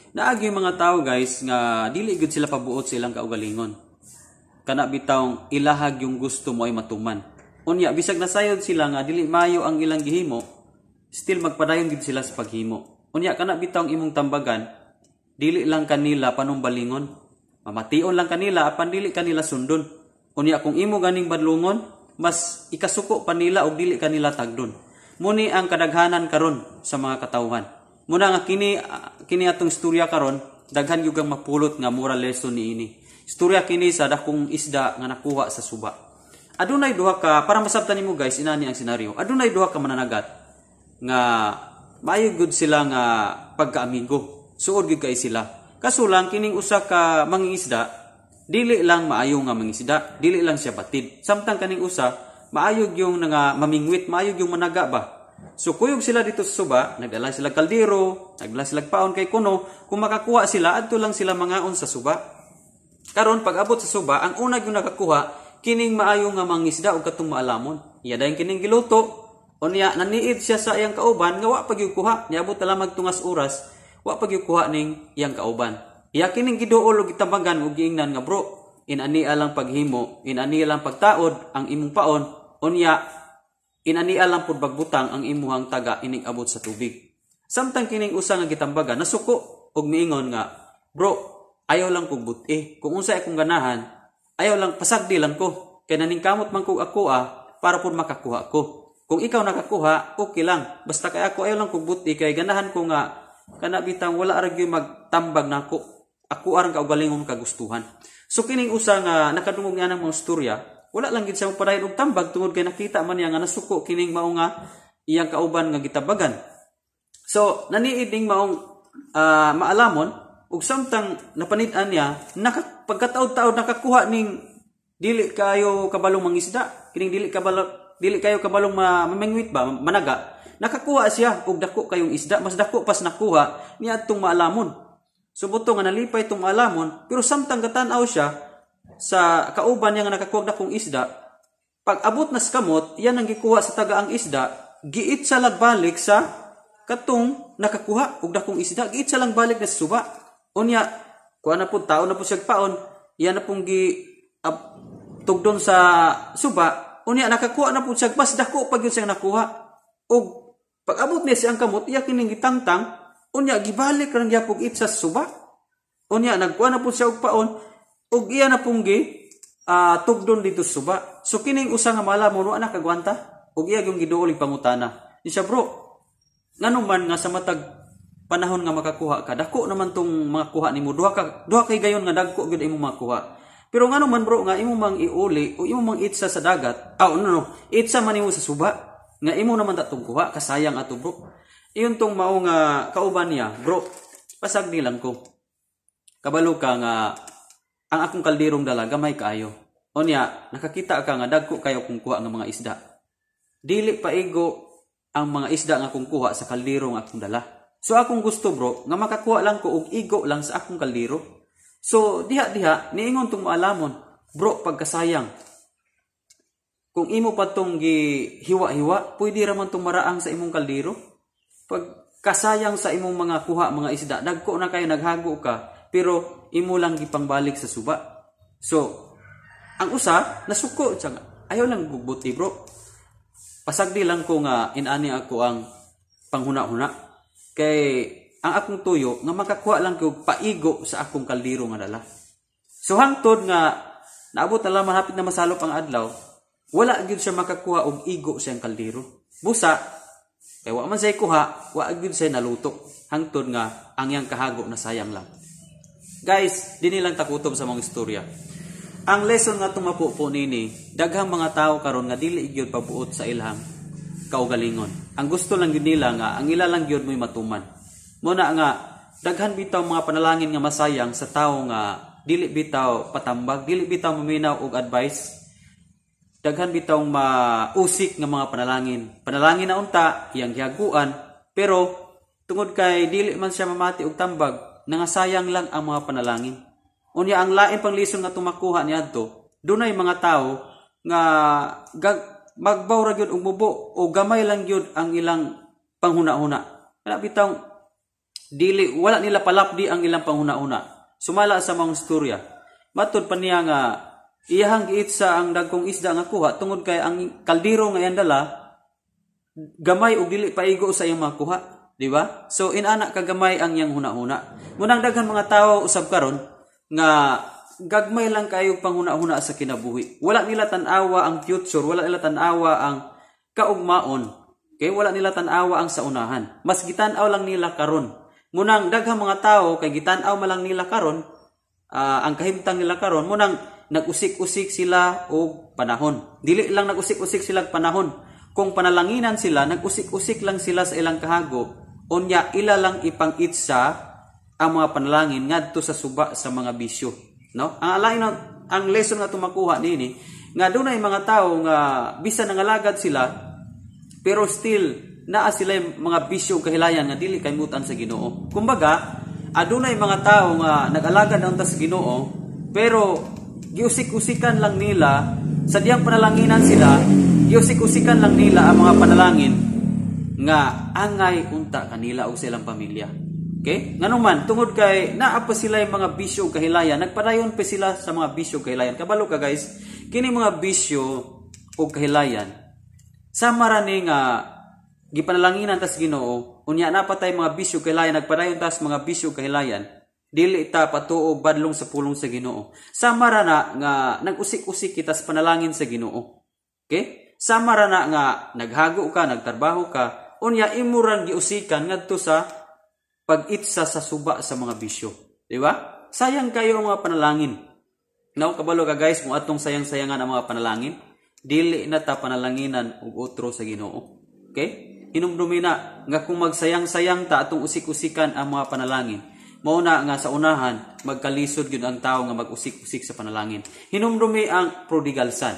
Naagi mga tao, guys, nga dili gyud sila pabuot sa ilang kaugalingon. Kana bitawng ilahag yung gusto mo ay matuman. Unya bisag nasayod sila nga dili maayo ang ilang gihimo, still magpadayon gyud sila sa paghimo. Unya kana bitawng imong tambagan, dili lang kanila panumbalingon. Mamation lang kanila apan dili kanila sundon. Unya kung imo ganing badlungon, mas ikasuko pa nila og dili kanila tagdon. Muni ang kadaghanan karon sa mga katawhan. Muna nga kini kini atong istorya karon, daghan gyud kang mapulot nga moral lesson niini. Istorya kini sa dakong isda nga nakuha sa suba. Adunay duha ka, para masabtan nimo, guys, inani ang senaryo. Adunay duha ka mananagat nga maayo gud sila nga pagkaamigo. Suod gyud kay sila. Kaso lang kining usa ka mangingisda, dili lang maayo nga mangisda, dili lang siya batid. Samtang kaning usa, maayo yung nga mamingwit, maayo yung managa ba. So kuyog sila dito sa suba, nagdala sila kaldero, nagdala sila paon kay kuno, kung makakuha sila, adto lang sila mangaon sa suba. Karon pag abot sa suba, ang una yung nakakuha, kining maayo nga mangisda og katong maalamon. Iya dayon kining giluto. Unya naniid siya sa iyang kauban nga wa pa gyud kuha. Niabot na lamang tungas oras, wa pa gyud kuha ning iyang kauban. Iya kining giduol og gitambagan og giingnan nga, "Bro, inani lang paghimo, inani lang pagtaod ang imong paon, unya inani lang pud pagbutang ang imuhang taga inig abot sa tubig." Samtang kining usa nga gitambagan nasuko og miingon nga, "Bro, ayaw lang kog buti. Kung unsay akong ganahan, ayaw lang, pasagdi lang ko. Kay naningkamot man kog ako para pud makakuha ko. Kung ikaw nakakuha, okay lang. Basta kay ako, ayaw lang kog buti kay ganahan ko nga kana bitang wala ra gyud magtambag nako. Ako arang kaugalingon kagustuhan." So kining usa nga nakadungog niya ng mga istorya, wala lang gid siya mopadayon og tambag tungod kay nakita man niya nga nasuko kining mao nga iyang kauban nga gitabagan. So naniid ning maong maalamon ug samtang napanid-an niya, naka, pagkataod-taod nakakuha ning dili kayo kabalong mangisda, kining dili kabalo, dili kayo kabalong mamingwit ba, managa. Nakakuha siya og dako kayong isda, mas dako pas nakuha niya adtong maalamon. So buto nga nalipay tong maalamon, pero samtang gatan-aw siya sa kauban niya nga nakakuha dakong isda, pag abot na sa kamot, yan ang gikuha sa taga ang isda, giit sa lagbalik sa katong nakakuha og dakong isda, giit sa lang balik na sa suba. Unya, kuha na po, tao na po siya paon, yan na pong gi tugdon sa suba, unya nakakuha na po siya, mas dako pag yun siyang nakuha. Og pag abot niya siyang kamot, iya kining gitangtang, unya gibalik rang gyapon it sa suba. Unya nagkuha na po siya og paon, ug iya na pong gi tugdon dito sa suba. So kining usa nga malamon wa na kagwanta, ug iya yung giduol pangutana. Di siya, "Bro, ngano man nga sa matag panahon nga makakuha ka, dako naman tong mga kuha nimo, duha kay gayon nga dagko gyud imong makuha. Pero ngano man, bro, nga imo mang iuli o imo mang itsa sa dagat, ah no no, itsa man nimo sa suba, nga imo naman datong kuha, kasayang ato, bro?" Iyon tong mao nga kauban niya, "Bro, pasagdi lang ko. Kabalo ka nga ang akong kaldirong dala gamay kaayo. Unya, nakakita ka nga dagko kayo kung kuha nga mga isda. Dili paigo ang mga isda nga akong kuha sa kaldero nga akong dala. So akong gusto, bro, nga makakuha lang ko og igo lang sa akong kaldero." So diha diha niingon tong maalamon, "Bro, pagkasayang. Kung imo pa tong gihiwa-hiwa, pwede ra man tong maraang sa imong kaldero. Pag kasayang sa imong mga kuha mga isda, dagko na kayo, naghago ka, pero imo lang gipangbalik sa suba." So ang usa nasuko siya nga, "Ayaw lang gugbuti, bro. Pasagdi lang ko nga inani ako ang panghuna-huna. Kay ang akong tuyo nga makakuha lang ko paigo sa akong kaldero nga dala." So hangtod nga naabot na lamang hapit na masalop ang adlaw, wala gyud siya makakuha og igo sa iyang kaldero. Busa kay wa man siya kuha, wa gyud siya naluto. Hangtod nga ang iyang kahago na sayang lang. Guys, dinhi lang takutob sa mga istorya. Ang lesson nga tumapo po nini, daghang mga tao karon nga dili gyud pabuot sa ilahang kaugalingon. Ang gusto lang gyud nila nga ang ila lang gyud mo'y matuman. Muna nga daghan bitaw mga panalangin nga masayang sa tawo nga dili bitaw patambag, dili bitaw maminaw og advice. Daghan bitaw mausik nga mga panalangin. Panalangin na unta iyang gihaguan, pero tungod kay dili man siya mamati og tambag, nangasayang lang ang mga panalangin. Unya ang lain pang lesson nga tumakuha niadto, dunay mga tao nga magbaw ra gyud og mubo o gamay lang gyud ang ilang panghuna-huna. Kana bitaw Dili, wala nila palapdi ang ilang panghuna-una. Sumala sa mga istorya. Matud pa niya nga iyahang giitsa ang dagkong isda nga kuha tungod kay ang kaldero nga iyang dala gamay og dili paigo sa iyang makuha, di ba? So inana kagamay ang iyang huna-huna. Munang daghan mga tawo usab karon nga gagmay lang kayo panghuna-huna sa kinabuhi. Wala nila tan-awa ang future, wala nila tan-awa ang kaugmaon. Okay, wala nila tan-awa ang sa unahan. Mas gitan-aw lang nila karon. Munang daghang mga tao kay gitan-aw man lang nila karon, ang kahimtang nila karon, munang nag-usik-usik sila og panahon. Dili lang nag-usik-usik sila og panahon. Kung panalanginan sila, nag-usik-usik lang sila sa ilang kahago, unya ila lang ipang-itsa ang mga panalangin ngadto sa suba sa mga bisyo, no? Ang alain ang lesson nga tumakuha niini nga dunay mga tawo nga bisan nangalagad sila pero still naa sila mga bisyo ug kahilayan nga dili kaymutan sa Ginoo. Kumbaga, adunay mga tawo nga nag-alagad na unta sa Ginoo pero giusik-usikan lang nila sa diyang panalanginan sila, giusik-usikan lang nila ang mga panalangin nga angay unta kanila o sa ilang pamilya. Okay? Ngano man, tungod kay naa pa sila yung mga bisyo ug kahilayan, nagpadayon pa sila sa mga bisyo ug kahilayan. Kabalo ka guys, kini mga bisyo ug kahilayan, sama ra ni nga gipanalanginan tas Ginoo, unya na patay mga bisyo kahilayan, nagpadayon tas mga bisyo kahilayan, dili ta patuo badlong sa pulong sa Ginoo. Sama ra na nga nag-usik-usik kita sa panalangin sa Ginoo. Okay? Sama ra na nga naghago ka, nagtrabaho ka, unya imo rang giusikan ngadto sa pag-itsa sa suba sa mga bisyo. Di ba? Sayang kayo ang mga panalangin. Now, kabalo ka guys, kung atong sayang-sayangan ang mga panalangin, dili na ta panalanginan og otro sa Ginoo. Okay? Hinumdumi na nga kung magsayang-sayang ta atong usik-usikan ang mga panalangin, mao na nga sa unahan magkalisod gyud ang tawo nga mag-usik-usik sa panalangin. Hinumdumi ang prodigal son,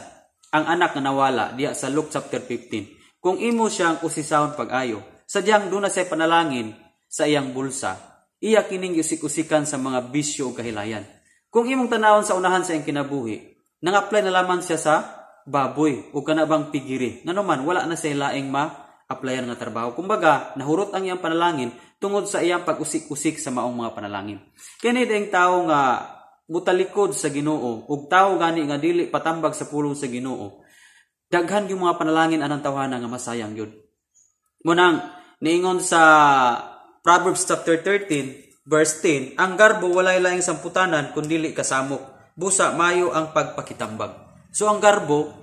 ang anak nga nawala diya sa Luke chapter 15. Kung imo siyang usisahon pag-ayo, sadyang duna say panalangin sa iyang bulsa, iya kining usik-usikan sa mga bisyo ug kahilayan. Kung imong tanawon sa unahan sa iyang kinabuhi, nang-apply na lamang siya sa baboy o kanabang pigiri. Ngano man, wala na siya laing ma-applyan nga trabaho. Kumbaga, nahurot ang iyang panalangin tungod sa iyang pag-usik-usik sa maong mga panalangin. Kini ding tawo nga mutalikod sa Ginoo ug tawo gani nga dili patambag sa pulong sa Ginoo, daghan yung mga panalangin anang tawhana nga masayang yun. Munang niingon sa Proverbs chapter 13 verse 10, ang garbo walay laing samputanan kun dili kasamok, busa mayo ang pagpakitambag. So ang garbo,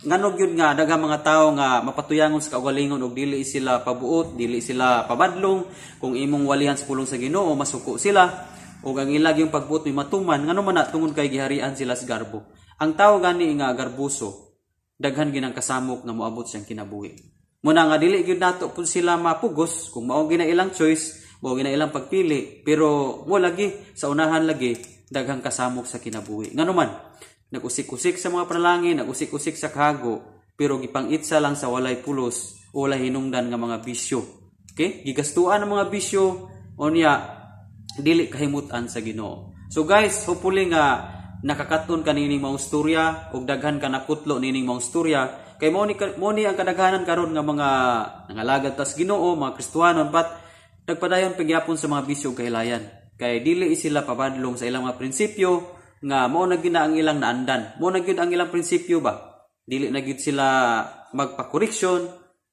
nganong yun nga daghang mga tawo nga mapatuyangon sa kaugalingon og dili sila pabuot, dili sila pabadlong, kung imong walihan sa pulong sa Ginoo masuko sila ug ang ilag yung pagbuot may matuman. Ngano man na tungod kay giharian sila sa garbo. Ang tawo gani nga garbuso, daghan ginang kasamok nga moabot siyang kinabuhi. Muna nga dili gyud nato pud sila mapugos kung mao gina ilang choice, mao gina ilang pagpili, pero mo lagi sa unahan lagi daghang kasamok sa kinabuhi. Ngano man, nag-usik-usik sa mga panalangin, nag-usik-usik sa kahago, pero gipang-itsa lang sa walay pulos o walay hinungdan nga mga bisyo. Okay? Gigastuan ang mga bisyo, unya dili kahimutan sa Ginoo. So guys, hopefully nga nakakaton ka nining mga istorya ug daghan ka nakutlo nining mga istorya kay mao ni ang kadaghanan karon nga mga nangalagad tas Ginoo, mga Kristohanon, but nagpadayon pagyapon sa mga bisyo ug kahilayan. Kay dili sila pabadlong sa ilang mga prinsipyo nga mao na gyud na ang ilang naandan. Mao na gyud ang ilang prinsipyo ba? Dili na gyud sila magpa-correction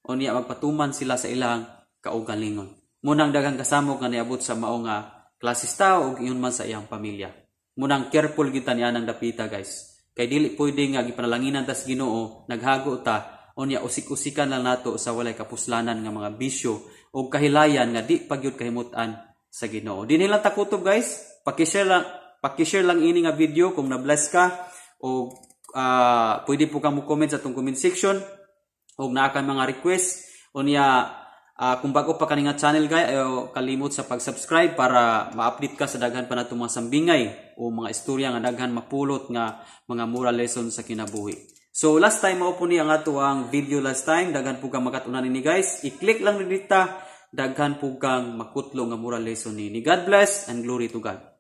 o niya magpatuman sila sa ilang kaugalingon. Munang daghang kasamok nga niabot sa mao nga klases tao ug ingon man sa iyang pamilya. Munang careful gyud ta nianang dapita guys. Kay dili pwede nga gipanalanginan tas Ginoo, naghago ta unya usik-usikan lang nato sa walay kapuslanan nga mga bisyo o kahilayan nga di pa gyud kahimut-an sa Ginoo. Dinhi lang takutob guys. Paki-share lang ini nga video kung na-bless ka o pwede po kang mo-comment sa atong comment section o naa kang mga request unya kung bago pa kani nga channel guys, ayo kalimot sa pag-subscribe para ma-update ka sa daghan pa natong mga sambingay o mga istorya nga daghan mapulot nga mga moral lesson sa kinabuhi. So last time mao po ni ang ato ang video last time, daghan po kang makatunan nini guys. I-click lang dita, daghan po kang makutlo nga moral lesson nini. God bless and glory to God.